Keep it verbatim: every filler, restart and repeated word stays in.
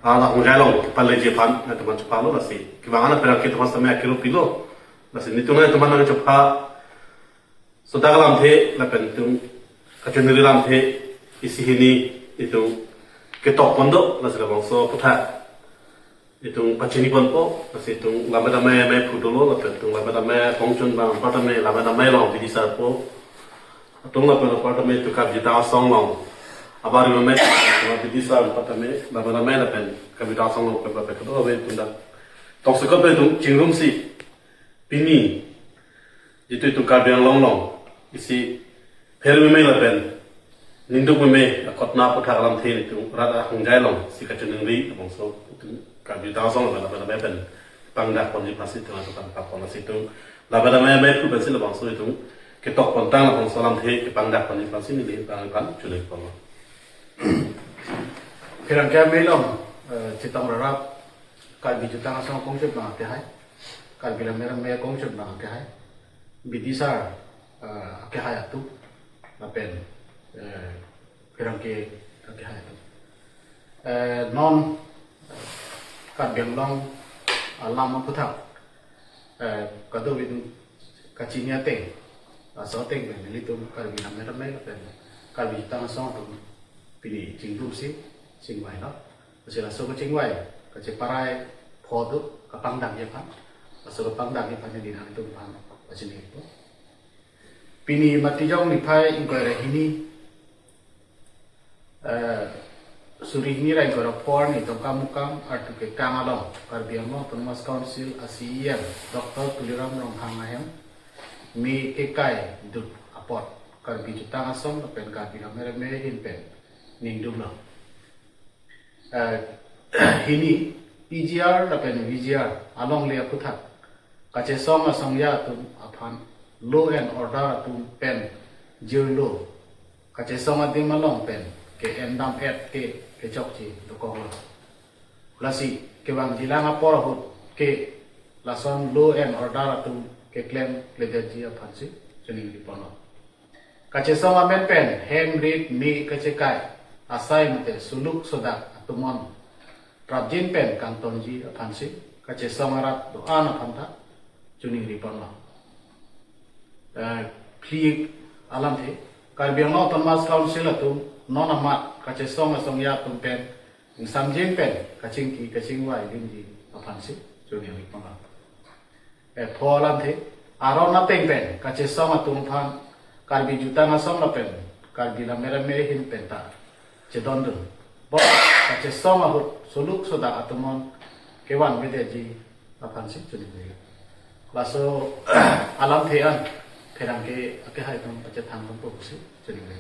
Ala hong jai long, pale je aphan, na teman chepalo lasi. Kevang ana pera ke teman sampai akhir pilo. Lasi nelitum na teman nangchepha. So dak alamthe, lapen itum kachiningri alamthe, isi hini itum ketok pon do, lasi labangso aphuthak itum pachini ponpo, lasi itum lammet amei amei phu dolo, lapen itum lammet amei pongchun bang apartment, lammet amei along bidisar po. Atum lapen apartment itum Karbi Jutang Asong along abari amei, bidisar apartment, lammet amei lapen Karbi Jutang Asong along pen pape kedo ave itum dak. Toksekot pen itum chingrumsi, pini jitu itum Karbi Anglong along isi pherememei lapen ningdukmemei akotna aphuthak alamthe nelitum rat ahongjai alongsi kachiningri labangso itum Karbi Jutang Asong lapen lapen lapen pen pangdak ponji aphansi itum atum pangdak pon, lasi itum lapen amei amei phu pensi labangso itum ketok pontang labangso alamthe kepangdak ponji aphansi neli pang pan chule pon. Pherangke amei along, eh, chetong rarap Karbi Jutang Asong akongchot bang akehai, Karbi Lammet Amei akongchot bang akehai, bidisar, eh, akehai atum, lapen, eh, pherangke akehai atum. Eh, non, eh, Karbi Anglong alam aphuthak, eh, kadokave itum kachini ateng, laso ateng pen nelitum Karbi Lammet Amei lapen Karbi Jutang Asong atum pini chingrumsi chingvailo. Lasi laso kachingvai, kacheparai pho do, kapangdakji aphan. Laso kapangdakji aphan neli nangtum aphan pachini po. Pini Matijong niphai ingkoi ra hini, eh, suri hini ra ingkoi ra pho arni Dongkamukam artu kekang along Karbi Anglong Autonomous Council a C E M Doctor Tuliram Ronghang ahem me kekai dut apot Karbi Jutang Asong lapen Karbi Lammet Amei ahin pen ningduklo. Eh, hini P G R lapen V G R alongle aphuthak kachesong asongja atum aphan law and order atum pen jirlo, kachesong adim along pen ke-endam-et ke kechokche dokoklo. Lasi kevangjilang apor ahut ke lason law and order atum keklemkledetji aphansi chiningri ponlo. Kachesong amen pen hem rit me kachekai asai mate suluk sodak atum anprapjin pen kangtonji aphansi kachesong arat do-an aphanta chiningri ponlo. Eh, phli alamthe, Karbi Anglong Autonomous Council atum non amat kachesong asongja atum pen ingsamjin pen kachingki kachingvai limji aphansi chiningri ponlo. Eh, pho alamthe, aron ateng pen kachesong atum aphan Karbi Jutang Asong lapen Karbi Lammet Amei ahin penta chedondun, bo kachesong ahut suluk sodak atum an kevanvedetji aphansi chiningri. Laso alamthe an pherangke akehai atum pachethang ponpo pusi chiningri.